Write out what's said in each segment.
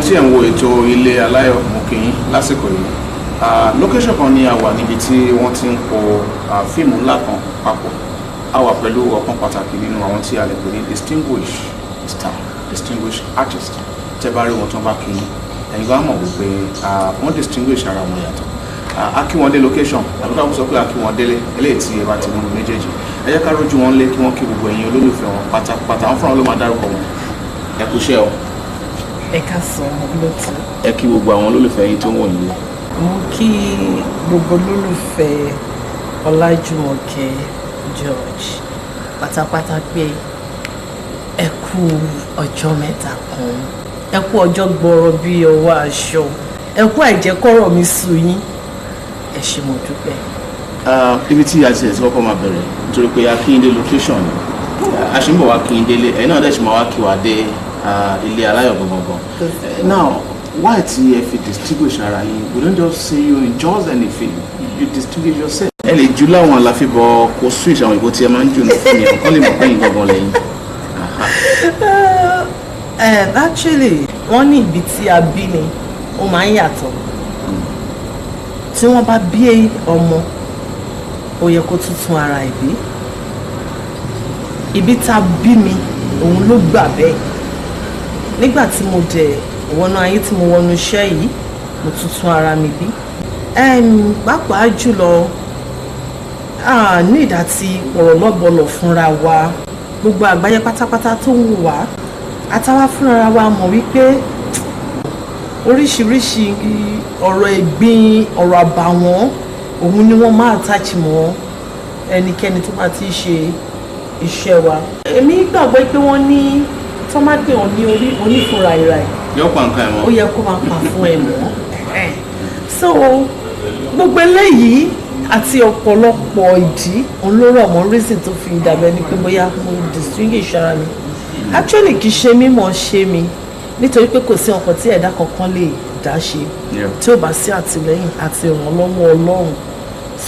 Tí ẹ̀ ń wo ètò Ilé Aláyọ̀, mo kí yín lásìkò yìí. Location kan ni a wà níbi tí wọ́n ti ń po fíìmù ńlá kan papọ̀. A wà pẹ̀lú ọ̀kan pàtàkì nínú àwọn tí a lè pè ní distinguished star, distinguished artist. Tẹ́ bá rí wọn tán bá kí yín, ẹ̀yin bá mọ̀ wípé wọ́n distinguish ara wọn yàtọ̀. A kí wọn dé location, àbí ká sọ pé a kí wọn délé, eléyìí tí ẹ bá ti mú méjèèjì. Ẹ jẹ́ ká rójú wọn lé, kí wọ́n kí gbogbo ẹ̀yin olólùfẹ́ wọn pátápátá. Àwọn fúnra wọn ló máa dárúkọ wọn. Ẹ kú iṣẹ́ o. Ẹ káàsán, olóòtú. Ẹ kí gbogbo àwọn olólùfẹ́ yín tó ń wò nílé. Mo kí gbogbo olólùfẹ́ Ọlájùmọ̀kẹ́ George pátápátá pé ẹ kú ọjọ́ mẹ́ta kan, ẹ kú ọjọ́ gbọ́rọ̀ bí ọwọ́ aṣọ, ẹ kú àìjẹ́kọ́rọ̀ mi sú yín. Ẹ ṣé, mo dúpẹ́. Ibi tí a ti ẹ̀ ti kọ́kọ́ máa bẹ̀rẹ̀, nítorí pé a kí yín dé location ni, a ṣì ń bọ̀ wá kí yín délé, ẹ̀yin náà dẹ̀ ṣì máa wá kí wa dé Ilé Aláyọ̀ gangan. Now, why tí ẹ fi distinguish ara yín? We don't just see you in just any film, you distinguish yourself. Ẹ lè jù láwọn àlàfíbọ̀ kó switch àwọn ìbò tí ẹ máa ń jù ní fún yẹn, kọ́ lè mọ̀ pé yín gangan lẹ́yìn. Actually, wọ́n ní ibi tí a bí ni ó máa ń yàtọ̀. Tí wọ́n bá bí ọmọ, ó yẹ kó tuntun ara ẹ̀ bí. Ibi tá a bí mi, òun ló gbà bẹ́ẹ̀. Nígbà tí mo dẹ̀ wọnú ayé, tí mo wọnú iṣẹ́ yìí, mo tuntun ara mi bí. Pàápàá jùlọ, ní ìdá tí ọ̀rọ̀ lọ́bọ̀lọ̀ fúnra wa, gbogbo àgbáyé pátápátá tó ń wò wá, àtàwa fúnra wa mọ̀ wípé oríṣiríṣi ọ̀rọ̀ ẹ̀gbin, ọ̀rọ̀ àbàwọ́n, òun ni wọ́n máa attach mọ́ ẹnikẹ́ni tó bá ti ṣe iṣẹ́ wa. Èmi gbàgbọ́ pé wọ́n ní tọ́mátì ọ̀ ní orí onífúnra ìrà ẹ̀. Yóò pa nǹkan ẹ̀ mọ́. Ó yẹ kó máa pa fún ẹ mọ́. So gbogbo eléyìí àti ọ̀pọ̀lọpọ̀ ìdí, òun ló rọ̀ mọ́ reason tó fi dàbẹ́ ni pé bóyá mo distinguish ara mi. Actually, kì í ṣe mímọ̀ ṣe mi, nítorí pé kò sí ọkọ̀ tí ẹ̀dá kankan lè dá ṣe tí ó bá sí àtìlẹ́yìn àti ìrànlọ́wọ́ Ọlọ́run.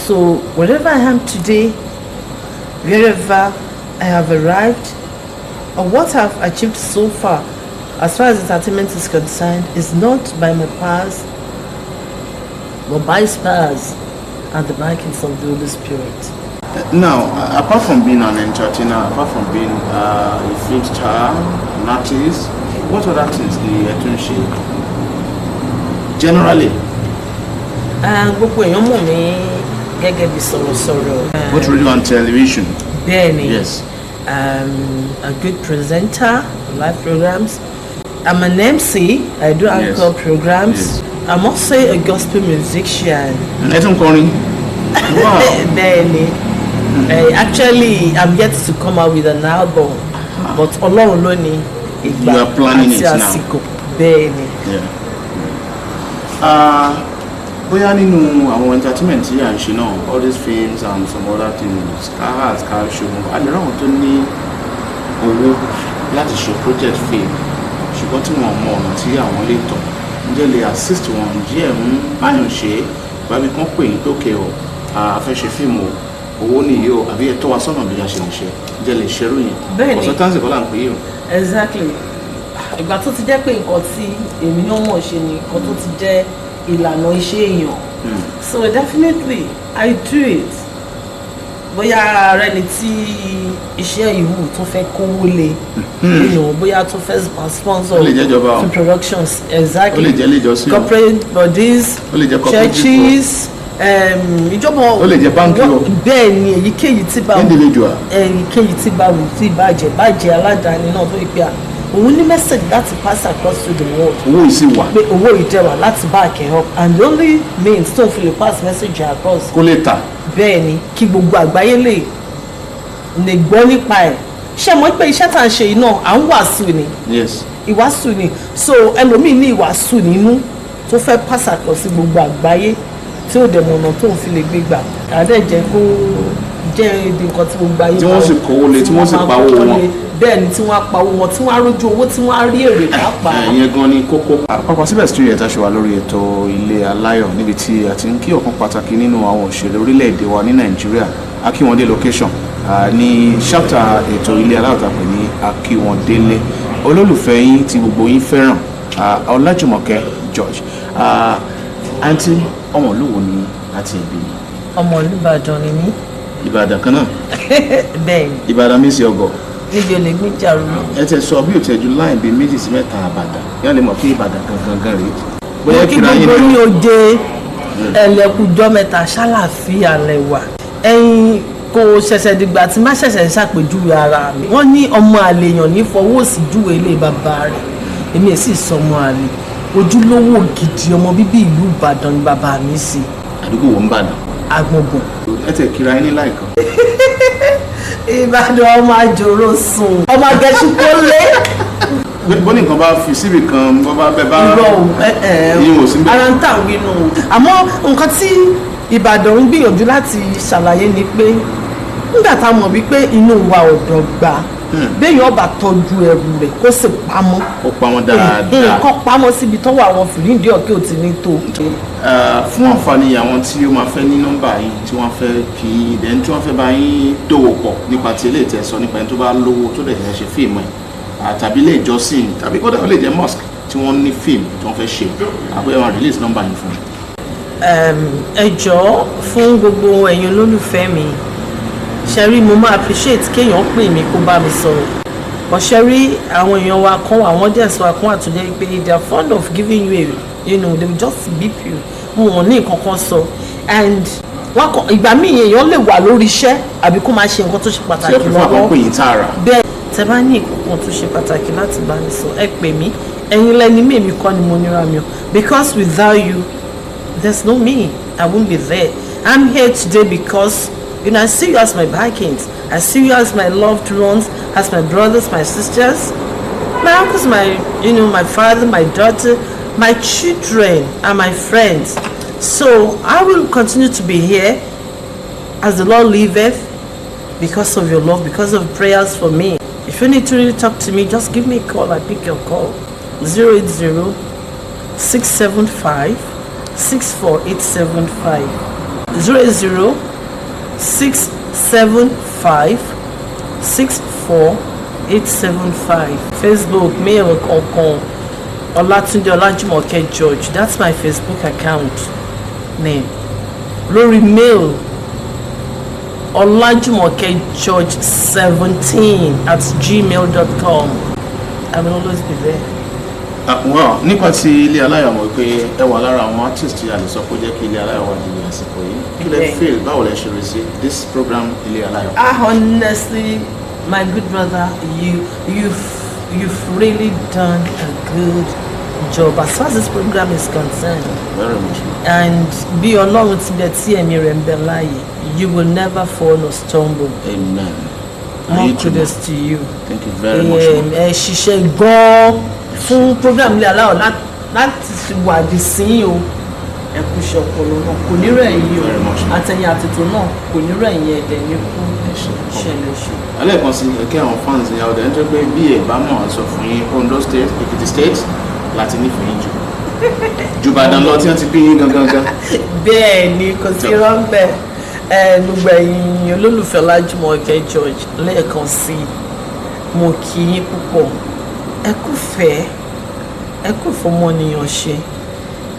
So wherever I am today, wherever I have arrived or what I've achieved so far as far as entertainment is concerned is not by my powers, but by His powers and the backings of the Holy Spirit. Now, apart from being an entertainer, apart from being a film star, an artist, what other things ni ẹ tún ṣe generally? Gbogbo èèyàn mọ̀ mí gẹ́gẹ́ bí sọ̀rọ̀sọ̀rọ̀. Both radio and television. Bẹ́ẹ̀ni. A good presenter, live programs. I'm an MC. I do anchor programs. I'm also a gospel musician. Ẹ tún kọrin. Wow. Bẹ́ẹ̀ni. Actually, I'm yet to come out with an album, but Ọlọ́run ló ní ìgbà You are planning àti it now. àsìkò. Bẹ́ẹ̀ni. Yeah. Bóyá nínú àwọn entertainment tí à ń ṣe náà, all these films and some other things, cars, car show, a lè ráwọn tó ní owó láti ṣe project film, ṣùgbọ́n tí wọ́n mọ ọ̀nà tí àwọn lè tọ̀. Ǹjẹ́ lè assist wọn? Ǹjẹ́ ẹ̀ ń báyọ̀ ṣe é bábí kan pè yín tókè o, a fẹ́ ṣe fíìmù o, owó nìyí o, àbí ẹ tọ́ wa sọ́nà bí a ṣe lè ṣe? Ǹjẹ́ lè ṣerú yẹn? Bẹ́ẹ̀ni. Consultancy kọ́ là ń pè yìí o. Exactly. Ìgbà tó ti jẹ́ pé nǹkan tí èmi náà mọ̀ ṣe ni nǹkan tó ti jẹ́ ìlànà iṣẹ́ èèyàn, so definitely I do it. Bóyá ara ẹni tí iṣẹ́ ìwù tó fẹ́ kówó lé, bóyá tó fẹ́ sponsor Ó lè jẹ́ ìjọba o. film productions, exactly. Ó lè jẹ́ ilé ìjọsìn o. Corporate bodies, Ó lè jẹ́ cooperative. churches, ìjọba. Ó lè jẹ́ báńkì o. Bẹ́ẹ̀ ni, èyíkéyìí tí bá wù, Individual. èyíkéyìí tí bá wù, tí bàjẹ́ bàjẹ́, aládàáni náà tó yẹ pé à òun ní message láti pass across to the world, Owó yìí sì wà. pé owó ìdẹwà láti back ẹ̀ up, and the only means tó ń fi lè pass message across, Kó lè tà. Bẹ́ẹ̀ ni, kí gbogbo àgbáyé lè gbọ́ nípa ẹ̀. Ṣé mọ̀ pé iṣẹ́ tá à ń ṣe yìí náà, à ń wàásù ni? Yes. Ìwàásù ni. So ẹlòmíì ní ìwàásù nínú tó fẹ́ pass across sí gbogbo àgbáyé, tí ó dẹ̀ mọ̀nà tó ń fi lè gbé gbà, àdẹ̀ jẹ́ kó jẹ́ ibi nǹkan tí gbogbo ayé Tí wọ́n sì kówó lé, tí wọ́n sì máa pawó kówó wọn. lé. Bẹ́ẹ̀ ni, tí wọ́n á pawó wọn, tí wọ́n á rójú owó, tí wọ́n á rí èrè pàápàá. Ìyẹn gan ni kókó. Àpapọ̀ síbẹ̀ sí ìyẹ̀tà ṣe wà lórí ètò Ilé Aláyọ̀, níbi tí a ti ń kí ọ̀kan pàtàkì nínú àwọn òṣèré orílẹ̀-èdè wa ní Nàìjíríà, Akínwọ̀ndé location, ní chapter ètò Ilé Aláyọ̀ tá a pè ní Akínwọ̀ndélé, olólùfẹ́ yín tí gbogbo yín fẹ́ràn. Ọlájùmọ̀kẹ́ George. Àǹtí, ọmọ ìlú wo ni àti ẹbí? Ọmọ Olúbàdàn ni mí. Ìbàdàn kan náà? Bẹ́ẹ̀ ni. Ìbàdàn mi sí ọgọ. Níbi olè gbéjà rú. Ẹ tẹ sọ bí òtẹ́jú láì bíi méjì sí mẹ́ta Àbàdàn yóò lè mọ̀ pé Ìbàdàn gangan gan rèé. Mo kí gbogbo ní oje ẹlẹ́kùjọ́ mẹ́ta, ṣàlàfíà lẹ́wà. Ẹ̀yin kò ṣẹ̀ṣẹ̀ dìgbà tí má ṣẹ̀ṣẹ̀ ń ṣàpèjúwe ara mi. Wọ́n ní ọmọ àlèyàn ní fọwọ́ sí júwe ilé bàbá rẹ̀. Èmi ẹ̀ sì sọmọ àlè, ojúlówó gidi ọmọ bíbí ìlú Ìbàdàn ni bàbá mi sí. Àdúgbò wo ń bàdàn? Agbọ̀ngbọ̀n. Ẹ tẹ kíra yín ní láìkan. Ìbàdàn, ọmọ àjòrò sùn, ọmọ agẹṣu kó lé. Bó ní nǹkan bá fi síbì kan, bó bá bẹ bá. Irọ́ o, ẹ ẹ. Ìyẹn ò sí bẹ́ẹ̀. Ara ń tà wínú o. Àmọ́ nǹkan tí Ìbàdàn ń gbìyànjú láti ṣàlàyé ni pé nígbà tá a mọ̀ wípé inú wa ò dọ́gba, béèyàn bá tọ́jú ẹrù rẹ̀ kó sì pamọ́. Ó pamọ́ dáadáa. Nǹkan pamọ́ síbi tó wà, àwọn fìríǹdì ọ̀kẹ́ ò ti ní tó. Fún àǹfààní àwọn tí ó máa fẹ́ ní nọ́mbà yín, tí wọ́n fẹ́ kí then tí wọ́n fẹ́ bá yín dòwò pọ̀ nípa ti eléyìí tẹ́ sọ nípa ẹni tó bá lówó tó dẹ̀ fẹ́ ṣe fíìmù ẹ̀, tàbí ilé ìjọsìn, tàbí kódà ó lè jẹ́ mosque tí wọ́n ní fíìmù tí wọ́n fẹ́ ṣe, àbúrò wọn release nọ́mbà yín fún un. Ẹ jọ̀ọ́, fún gbogbo ẹ̀yin olólùfẹ́ mi, ṣe rí, mo máa appreciate kéèyàn pè mí kó bá mi sọ̀rọ̀. But ṣe rí, àwọn èèyàn wa kan, àwọn audience wa kan wà tó jẹ́ pé they are fond of giving you a you know they will just beep you. Wọn ò ní nǹkan kan sọ and wọn kọ. Ìgbà míì èèyàn lè wà lórí iṣẹ́ àbí kó máa ṣe nǹkan tó ṣe Ṣé ẹ pàtàkì prefer kó lọ́wọ́. pè yín tààrà? Bẹ́ẹ̀, tẹ bá ní nǹkan tó ṣe pàtàkì láti bá mi sọ, ẹ pè mí. Ẹ̀yin lẹni mí, èmi kọ́ ni mo níra mi o, because without you there's no me. I won't be there. I'm here today because I see you as my backings. I see you as my loved ones, as my brothers, my sisters, my uncles, my you know my father, my daughter, my children and my friends. So I will continue to be here as the Lord liveth, because of your love, because of prayers for me. If you need to really talk to me, just give me a call. I pick your call. 080 675 64875. 080 675 64875. Facebook, mail kankan, Ọlátúndé Ọlájùmọ̀kẹ́ George. That's my Facebook account name. Lórí mail, Ọlájùmọ̀kẹ́ George 17@gmail.com. I will always be there. Ah, well, nípa ti Ilé Aláyọ̀, mọ̀ pé ẹ wà lára àwọn artist tí a lè sọ pé ó jẹ́ kí Ilé Aláyọ̀ wà ní àsìkò yìí. Kí lẹ feel? Báwo lẹ ṣe rí sí this program, Ilé Aláyọ̀? Ah, honestly, my good brother, you've really done a good job as far as this program is concerned. Very much. And bí Ọlọ́run ti bẹ tí ẹ̀mí rẹ̀ ń bẹ láàyè, you will never fall nor stumble. Amen. And More you too, ma. Kudos to you. Thank you very much, ma. Ẹ ṣiṣẹ́ gan-an fún program Ilé Aláyọ̀ láti wà dì sí o. Ẹ kú iṣẹ́ ọpọlọ náà, kò ní rẹ̀ yín o. Very much. Àtẹ̀yìn àtètò náà kò ní rẹ̀ yín, ẹ̀dẹ̀ ní kú ṣẹlẹ̀ ṣe. Alẹ́ sí ẹ̀kẹ́ àwọn fans yẹn ọ̀dẹ̀, nítorí pé bí ẹ̀ bá mọ̀, sọ fún yín, Ondo State, Ekiti State láti nífẹ̀ẹ́ yín jù ju Ìbàdàn lọ tí wọ́n ti bí yín gangan gan. Bẹ́ẹ̀ ni, kò sí rọ́ńbẹ́. Ẹ gbogbo ẹ̀yin olólùfẹ́ Ọlájúmọ̀kẹ́ George, lẹ́ẹ̀kan sí i, mo kí yín púpọ̀. Ẹ kú fẹ́, ẹ kú fọmọnìyàn ṣe,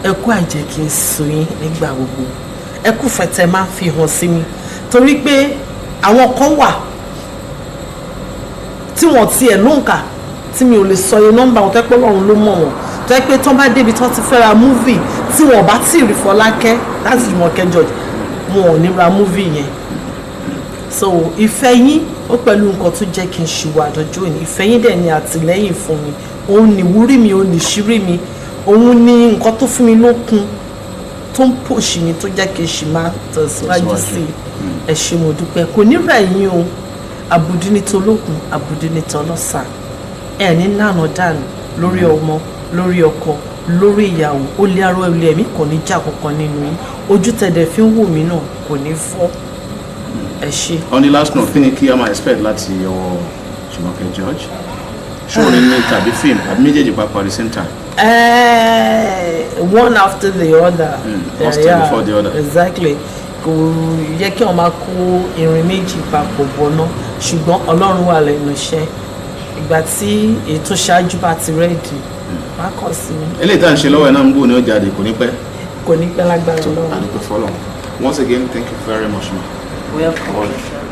ẹ kú àìjẹ́ kí n sùn yín nígbà gbogbo, ẹ kú fẹ́ tẹ máa fi hàn sí mi, torí pé àwọn kan wà tí wọ́n tiẹ̀ lóǹkà tí mi ò lè sọ iye nọ́mbà wọn, tẹ́ pé Ọlọ́run ló mọ̀ wọ́n, tẹ́ pé tán bá débi tán ti fẹ́ ra movie, tí wọ́n bá tí ì rí Fọlákẹ́ láti Jùmọ̀kẹ́ George, wọn ò ní ra movie yẹn. So ìfẹ́ yín ó pẹ̀lú nǹkan tó jẹ́ kí n ṣìwà àdọ́jọ́ òní. Ìfẹ́ yín dẹ̀ ni àtìlẹ́yìn fún mi, òun ni ìwúrí mi, òun ni ìṣírí mi, òun ni nǹkan tó fún mi lókun, tó ń pòṣì mi, tó jẹ́ kí n ṣì máa tẹ̀síwájú sí i. Ẹ ṣé, mo dúpẹ́. Kò ní rẹ̀ yín o. Àbùdí ní tolókun, àbùdí ní tọlọ́sà. Ẹ ní nànà dànù lórí ọmọ, lórí ọkọ, lórí ìyàwó. Ó lé arọ ilé ẹ̀mí kò ní jà kankan nínú yín. Ojú tẹ̀dẹ̀ fi ń wò mí náà kò ní fọ́. Ẹ ṣé. On the last note, kí ni kí a máa expect láti ọwọ́ Jùmọ̀kẹ́ George? Ṣé orin ní tàbí fíìmù àbí méjèèjì papọ̀ at the same time? One after the other. One step before the other. Exactly. Kò yẹ kí wọ́n máa kó irin méjì papọ̀ bọ̀nà, ṣùgbọ́n Ọlọ́run wà lẹ́nu iṣẹ́. Ìgbà tí ètò ṣáájú bá ti ready, má kàn sí mi. Eléyìí tá à ń ṣe lọ́wọ́ ẹ̀ náà ń bò ní ó jáde, kò ní pẹ́. Kò ní pẹ́ lágbára Ọlọ́run. Àdúpẹ́ fọlọ́run. Once again, thank you very much, ma. Welcome. All right.